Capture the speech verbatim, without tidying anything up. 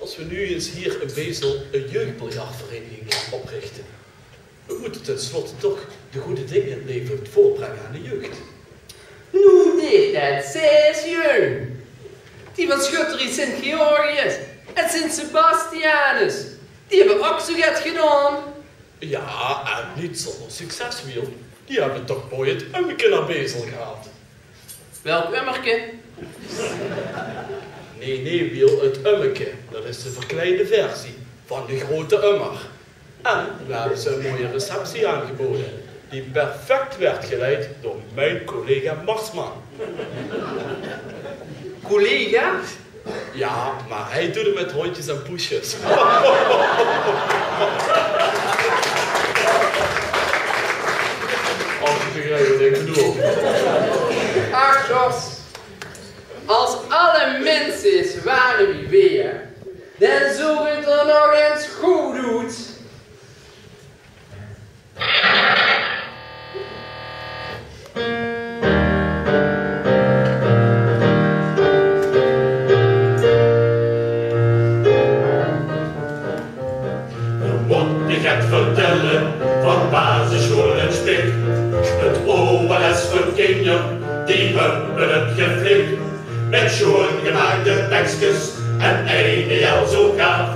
As we nu ins hier in Bezel een jeugdbiljartvereniging gaan oprichten. We moeten tenslotte toch de goede dingen in het leven voortbrengen aan de jeugd. Noe deeg det zes jeug. Die van schutterie Sint Georgius en Sint Sebastianus. Die hebbe ok zoe get gedaon. Ja, en niet zonder succes, Wiel. Die hebben toch mooi het ummeke naar Bezel gehaald. Welk ummerke? Nee, nee, Wiel, het ummeke. Dat is de verkleinde versie van de grote ummer. En we hebben ze een mooie receptie aangeboden, die perfect werd geleid door mijn collega Marsman. Collega? Ja, maar hij doet het met hondjes en poesjes. Als je begrijpt wat ik bedoel. Ach, Jos. Als alle minse ins ware wie weer, dan zoog het er nog ins good oet. Waat ich get vertelle van basissjool in Spik. Het O L S veur kinjer, die höbbe het geflik. Met sjoon gemaakde tekskes en eine L zo gaaf.